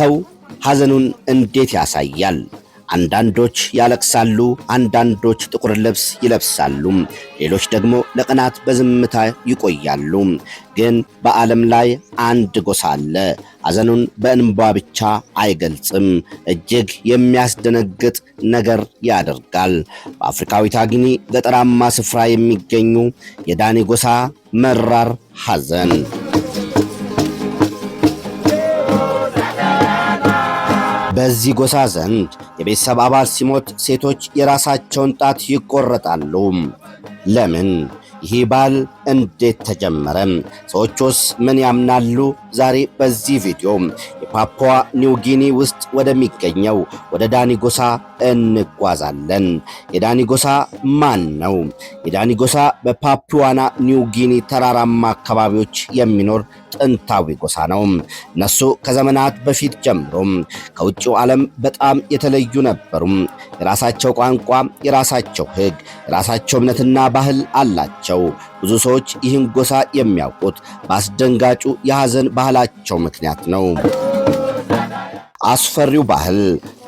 ሰው ሐዘኑን እንዴት ያሳያል? አንዳንዶች ያለቅሳሉ፣ አንዳንዶች ጥቁር ልብስ ይለብሳሉ፣ ሌሎች ደግሞ ለቀናት በዝምታ ይቆያሉ። ግን በዓለም ላይ አንድ ጎሳ አለ። ሐዘኑን በእንባ ብቻ አይገልጽም፣ እጅግ የሚያስደነግጥ ነገር ያደርጋል። በአፍሪካዊቷ ጊኒ ገጠራማ ስፍራ የሚገኙ የዳኒ ጎሳ መራር ሐዘን። በዚህ ጎሳ ዘንድ የቤተሰብ አባል ሲሞት ሴቶች የራሳቸውን ጣት ይቆረጣሉ። ለምን? ይህ ባህል እንዴት ተጀመረ? ሰዎቹስ ምን ያምናሉ? ዛሬ በዚህ ቪዲዮ የፓፑዋ ኒው ጊኒ ውስጥ ወደሚገኘው ወደ ዳኒ ጎሳ እንጓዛለን። የዳኒ ጎሳ ማን ነው? የዳኒ ጎሳ በፓፑዋና ኒው ጊኒ ተራራማ አካባቢዎች የሚኖር ጥንታዊ ጎሳ ነው። እነሱ ከዘመናት በፊት ጀምሮ ከውጭው ዓለም በጣም የተለዩ ነበሩ። የራሳቸው ቋንቋ፣ የራሳቸው ሕግ፣ የራሳቸው እምነትና ባህል አላቸው። ብዙ ሰዎች ይህን ጎሳ የሚያውቁት በአስደንጋጩ የሐዘን ባህላቸው ምክንያት ነው። አስፈሪው ባህል።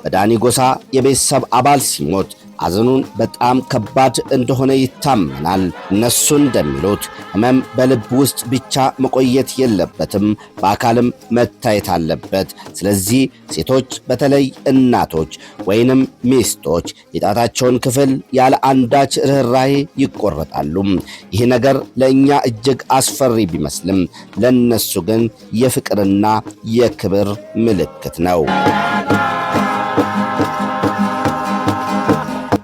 በዳኒ ጎሳ የቤተሰብ አባል ሲሞት ሐዘኑን በጣም ከባድ እንደሆነ ይታመናል። እነሱ እንደሚሉት ሕመም በልብ ውስጥ ብቻ መቆየት የለበትም፣ በአካልም መታየት አለበት። ስለዚህ ሴቶች፣ በተለይ እናቶች ወይንም ሚስቶች የጣታቸውን ክፍል ያለ አንዳች ርኅራሄ ይቆረጣሉ። ይህ ነገር ለእኛ እጅግ አስፈሪ ቢመስልም ለእነሱ ግን የፍቅርና የክብር ምልክት ነው።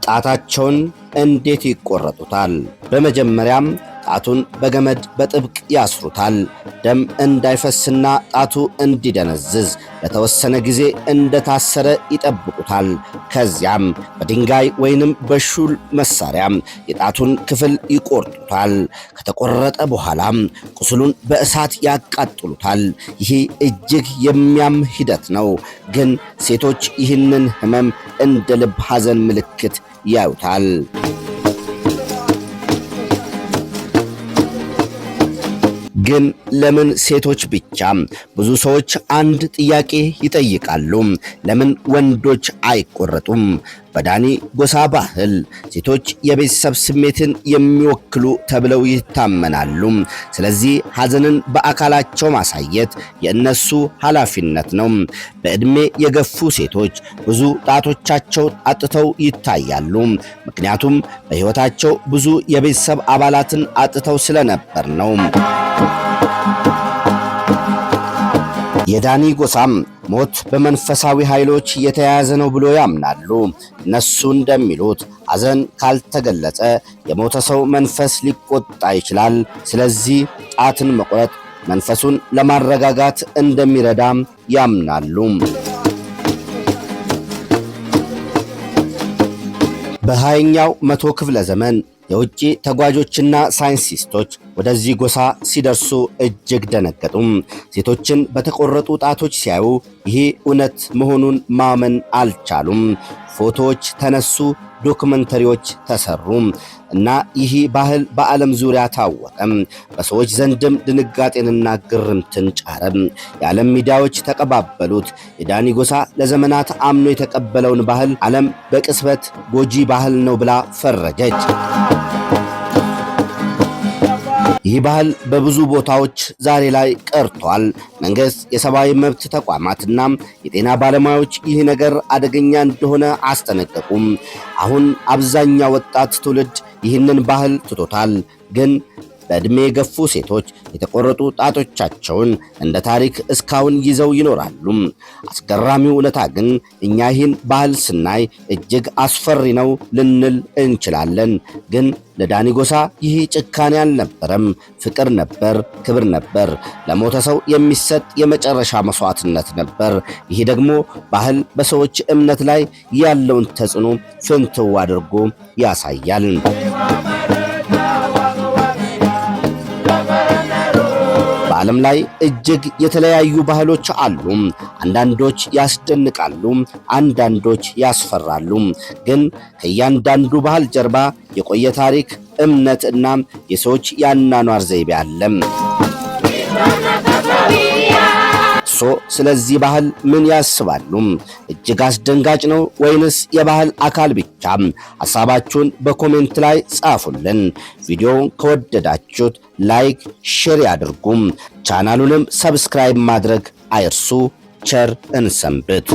ጣታቸውን እንዴት ይቆረጡታል? በመጀመሪያም ጣቱን በገመድ በጥብቅ ያስሩታል። ደም እንዳይፈስና ጣቱ እንዲደነዝዝ ለተወሰነ ጊዜ እንደታሰረ ይጠብቁታል። ከዚያም በድንጋይ ወይንም በሹል መሳሪያ የጣቱን ክፍል ይቆርጡታል። ከተቆረጠ በኋላም ቁስሉን በእሳት ያቃጥሉታል። ይህ እጅግ የሚያም ሂደት ነው። ግን ሴቶች ይህንን ህመም እንደ ልብ ሐዘን ምልክት ያዩታል። ግን ለምን ሴቶች ብቻ? ብዙ ሰዎች አንድ ጥያቄ ይጠይቃሉ። ለምን ወንዶች አይቆረጡም? በዳኒ ጎሳ ባህል ሴቶች የቤተሰብ ስሜትን የሚወክሉ ተብለው ይታመናሉ። ስለዚህ ሐዘንን በአካላቸው ማሳየት የእነሱ ኃላፊነት ነው። በዕድሜ የገፉ ሴቶች ብዙ ጣቶቻቸው አጥተው ይታያሉ። ምክንያቱም በሕይወታቸው ብዙ የቤተሰብ አባላትን አጥተው ስለነበር ነው። የዳኒ ጎሳም ሞት በመንፈሳዊ ኃይሎች የተያያዘ ነው ብሎ ያምናሉ። እነሱ እንደሚሉት ሐዘን ካልተገለጸ የሞተ ሰው መንፈስ ሊቆጣ ይችላል። ስለዚህ ጣትን መቁረጥ መንፈሱን ለማረጋጋት እንደሚረዳም ያምናሉ። በ20ኛው መቶ ክፍለ ዘመን የውጭ ተጓዦችና ሳይንቲስቶች ወደዚህ ጎሳ ሲደርሱ እጅግ ደነገጡም። ሴቶችን በተቆረጡ ጣቶች ሲያዩ ይህ እውነት መሆኑን ማመን አልቻሉም። ፎቶዎች ተነሱ፣ ዶክመንተሪዎች ተሰሩ እና ይህ ባህል በዓለም ዙሪያ ታወቀም። በሰዎች ዘንድም ድንጋጤንና ግርምትን ጫረም። የዓለም ሚዲያዎች ተቀባበሉት። የዳኒ ጎሳ ለዘመናት አምኖ የተቀበለውን ባህል ዓለም በቅጽበት ጎጂ ባህል ነው ብላ ፈረጀች። ይህ ባህል በብዙ ቦታዎች ዛሬ ላይ ቀርቷል። መንግስት፣ የሰብአዊ መብት ተቋማትና የጤና ባለሙያዎች ይህ ነገር አደገኛ እንደሆነ አስጠነቀቁም። አሁን አብዛኛው ወጣት ትውልድ ይህንን ባህል ትቶታል። ግን በዕድሜ የገፉ ሴቶች የተቆረጡ ጣቶቻቸውን እንደ ታሪክ እስካሁን ይዘው ይኖራሉ። አስገራሚው እውነታ ግን እኛ ይህን ባህል ስናይ እጅግ አስፈሪ ነው ልንል እንችላለን። ግን ለዳኒ ጎሳ ይህ ጭካኔ አልነበረም። ፍቅር ነበር፣ ክብር ነበር፣ ለሞተ ሰው የሚሰጥ የመጨረሻ መስዋዕትነት ነበር። ይህ ደግሞ ባህል በሰዎች እምነት ላይ ያለውን ተጽዕኖ ፍንትው አድርጎ ያሳያል። በዓለም ላይ እጅግ የተለያዩ ባህሎች አሉ። አንዳንዶች ያስደንቃሉ፣ አንዳንዶች ያስፈራሉ። ግን ከእያንዳንዱ ባህል ጀርባ የቆየ ታሪክ፣ እምነት እና የሰዎች የአኗኗር ዘይቤ አለ። እርሶ ስለዚህ ባህል ምን ያስባሉ? እጅግ አስደንጋጭ ነው ወይንስ የባህል አካል ብቻ? ሐሳባችሁን በ comment ላይ ጻፉልን። ቪዲዮውን ከወደዳችሁት like፣ share ያድርጉም። ቻናሉንም subscribe ማድረግ አይርሱ። ቸር እንሰንብት።